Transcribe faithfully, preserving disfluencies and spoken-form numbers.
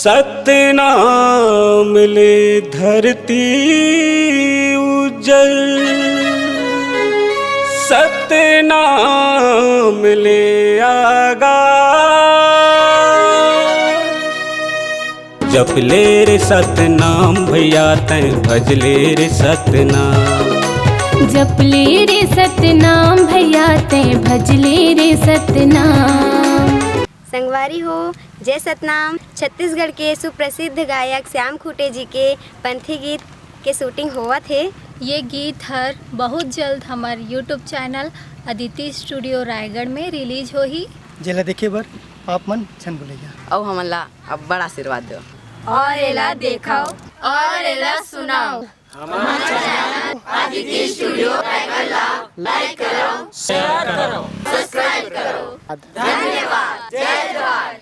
सतनाम ले धरती उजल, सतनाम ले आगा। जप ले रे सतनाम भैया तैं, भज ले रे सतनाम। जप ले रे सतनाम भैया तैं, भज ले रे सतनाम। संगवारी हो, जय सतनाम। छत्तीसगढ़ के सुप्रसिद्ध गायक श्याम खूंटे जी के पंथी गीत के शूटिंग होवत हे। ये गीत हर बहुत जल्द हमर YouTube channel Aditi studio Raigarh में रिलीज होही। जेला देखे बर आप मन झन भुलैया। अउ हमन ला अब्बड़ आशीर्वाद देव। और एला देखव और एला सुनव। हमर चैनल अदिति स्टूडियो रायगढ़ ला लाइक करव, शेयर करव, सब्सक्राइब करव। धन्यवाद। जय जोहार।